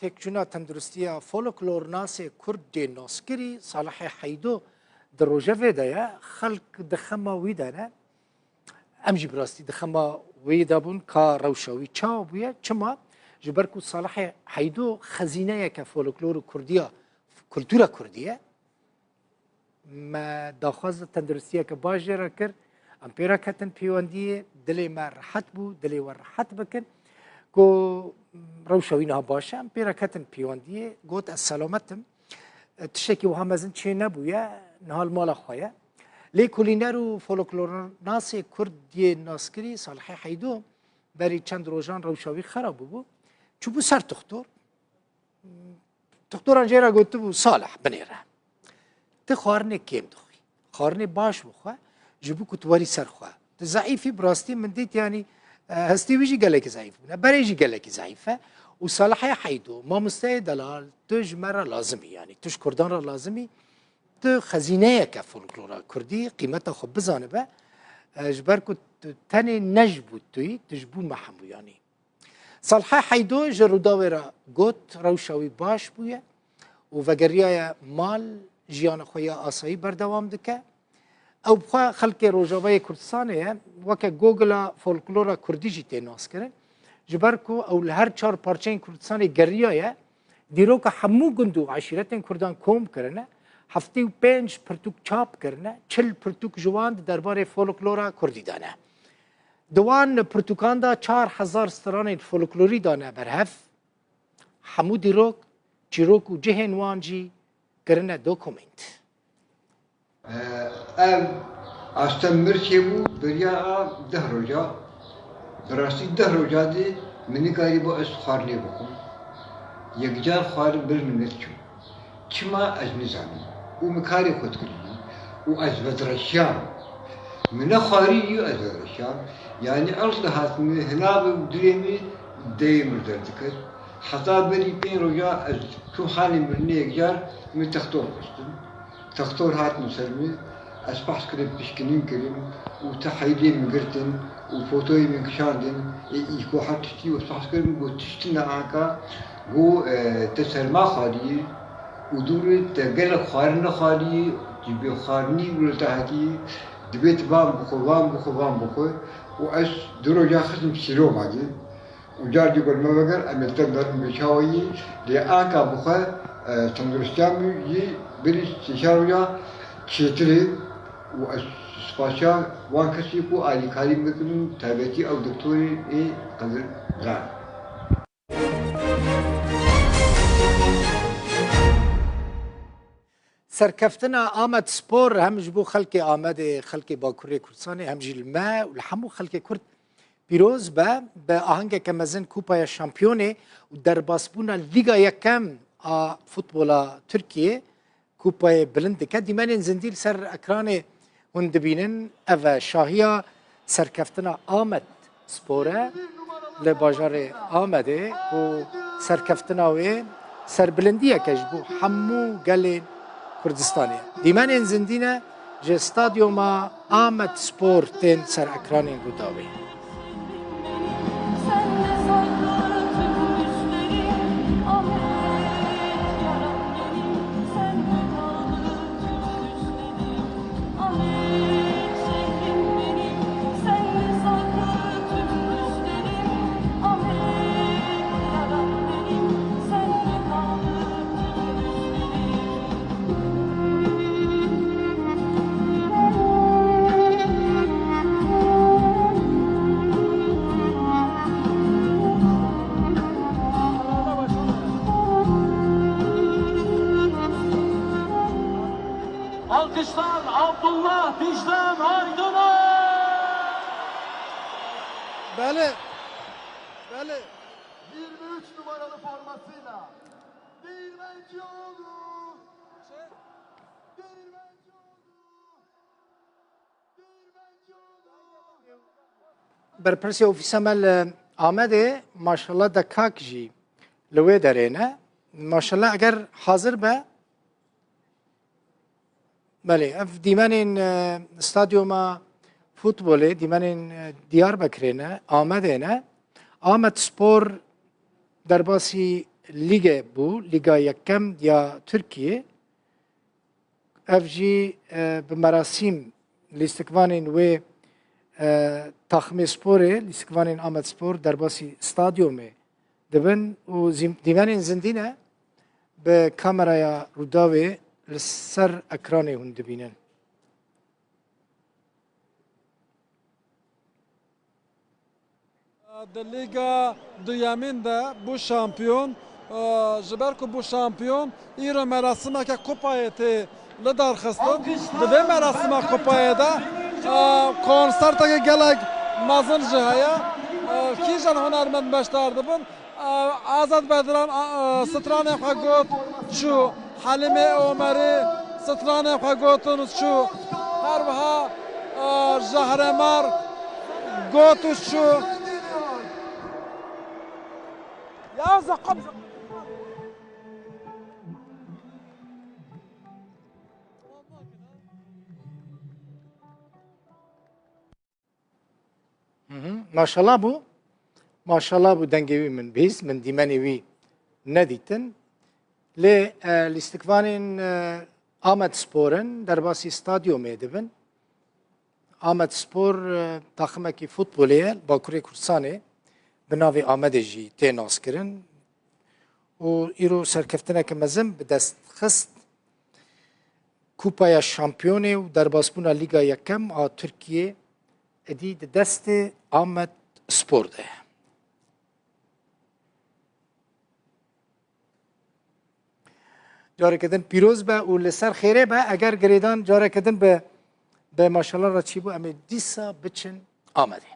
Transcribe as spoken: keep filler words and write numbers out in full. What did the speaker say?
têkçûna tenduristiya folklornasê Kurd jê naskirî Salihê Heydo di rojevê de ye. Xelk di xema wî de ne. Em jî bi rastî di xema wî de bûn ka rewşa wî çawa bûye. Çima? Ji ber ku Salihê Heydo xezîneyeke folklor û kurdiya, kultura kurdî ye. Me daxwaz tenduristiyeke baş jê re kir. Em pê re ketin pêwendiyê. Dilê me rehet bû, dilê we rehet bikin. Ku rewşa wî niha baş e, em pê re ketin pêwendiyê. Got, ez selamet im. E, tiştekî wiha mezin çê nebûye, niha li mala xwe ye. Lê kulîner û folklornasê Kurd yê naskirî Salihê Heydo berî çend rojan rewşa wî xera bûbû. Çûbû ser tuxtor. Tuxtoran jê re gotibû, Salih, binêre. Tu xwarinê kêm dixwî. Xwarinê baş bixwe, ji bo ku tu werî ser xwe. Tu zeîf î, bi rastî min dît, yanî, e, hestî wî jî gelekî zeîf bûne. Berê jî gelekî zeîf e. Û Salihê Heydo, mamosteyê delal, tu ji me re lazim î, yanî tu ji kurdan re lazim î. Tu xezîneyeke folklora kurdî, qîmeta xwe bizanibe. E, ji ber ku tu tenê ne ji bo tu yî, tu ji bo me hemûyan î. Salihê Heydo ji Rûdawê re got, rewşa wî baş bûye û vegeriyaye mal, jiyana xwe ya asayî berdewam dike. Ew bi xwe xelkê Rojavayê Kurdistanê ye, weke Google-a folklora kurdî jî tê naskirin. Ji ber ku ew li her çar parçeyên Kurdistanê geriyaye, dîroka hemû gund û eşîretên kurdan kom kirine, heftê û pênc pirtûk çap kirine, çil pirtûk ji wan di derbarê folklora kurdî de ne. Di wan pirtûkan de çar hezar stranên folklorî dane berhev, hemû dîrok, çîrok û cihên wan jî kirine dokumênt. Ev asta min çêbû beriya a deh roja. Bi rastî deh roja de min nikarîbû ez xwarinê bixwim. Yekcar xwarin bir min nediçû. Çima ez nizanim. Û min karê xwe dikirî û ez vedireşiyam. Min nexwarî yû ez vedireşiyam. Yanî erd dihat min, hinav û dilê min deyê min derdikir. Heta berî pênc roja ez çûm hanê mirinê yekcar min textor xistin. Textor hatin ser min, ez behs kirim pişkinîn kirim û teheylê min girtin û fotoyê min kişandin, ê îko her tiştî û ez behs kirim, got tiştin ne anka, got, e, te serma xwariyî û dûrî te gelek xwarin nexwariyî, ji bê xwarinî wilo te hetî, dibê tu van bixwe, van bixwe, van bixwe û ez du roja xistim sîroma dî. Û carkî got me veger, em ê li te binerin bê çawa yî, lê anka bi xwe, e, tenduristiya min yî berî sê çar roja çêtir e û ez spasiya wan kesî ku alîkarî min dikin, taybetî ew doktorê ê Qedir Diran. Serkeftina Amed Spor hem ji bo xelkê Amedê, xelkê Bakurê Kurdistanê, hem jî li me û li hemû xelkê Kurd pîroz be, bi ahengeke mezin Kupaya Şampiyonê û derbasbûna Lîga Yekem a futbola Tirkiyê, kupayê bilind dike. Dîmenên zindî li ser ekranê hûn dibînin. Ev e şahiya serkeftina Amed Spor e li bajarê Amedê û serkeftina wê serbilindiyeke ji bo hemû gelên Kurdistanê. Dîmenên zindî ne ji stadyuma Amed Spor tên ser ekranên Rûdawê. Alkışlar Abdullah Dicdan Aydın'a. Belê. Belê. Yirmi üç numaralı formasıyla Değirmencioğlu. Değirmencioğlu. Değirmencioğlu. Berpirsê ofîsa me li Amedê, maşallah, dekak jî li wê derê ne. Maşallah, eger hazir be, belê, ev dîmenên, e, stadyuma futbolê, dîmenên, e, Diyarbekirê ne, Amedê ne. Amed Spor derbasî lîge bû, Lîga Yekem ya Tirkiyê. Ev jî, e, bi merasîm lîstikvanên wê, e, taxmê sporê, lîstikvanên Amedspor derbasî stadyumê dibin û zîm-, dîmenên zindî ne bi kameraya Rûdawê li ser ekranê hûn dibînin. Di Lîga Duyemîn de bû şampiyon. Ji ber ku bû şampiyon, îro merasimeke kupayê tê lidarxistin. Di vê merasima kupayê de konserteke gelek mezin jî heye. Kîjan hunermend beşdar dibin? Azad Bedran, a, a, stranê xwe got, çû. Helîmê Omerî stranê xwe gotin û çû. Her wiha, a, Jehremar got û çû. Ya zeqab. Hı hı. Maşallah bû. Maşallah bû, dengê wî min bîst, min dîmenê wî nedîtin. Lê, e, lîstikvanên, e, Amedspor in, derbasî stadyumê dibin. Amedspor, e, taximekî futbolê ye, Bakurê Kurdistanê, bi navê Amedê jî tê naskirin. Û îro serkeftineke mezin bi dest xist. Kupaya Şampiyonê û derbasbûna Lîga Yekem a Tirkiyê êdî di destê Amedspor de ye. Careke din pîroz be û li ser xêrê be. Eger girêdan careke din bi, bi maşallah re çîbû, em ê dîsa biçin Amedê.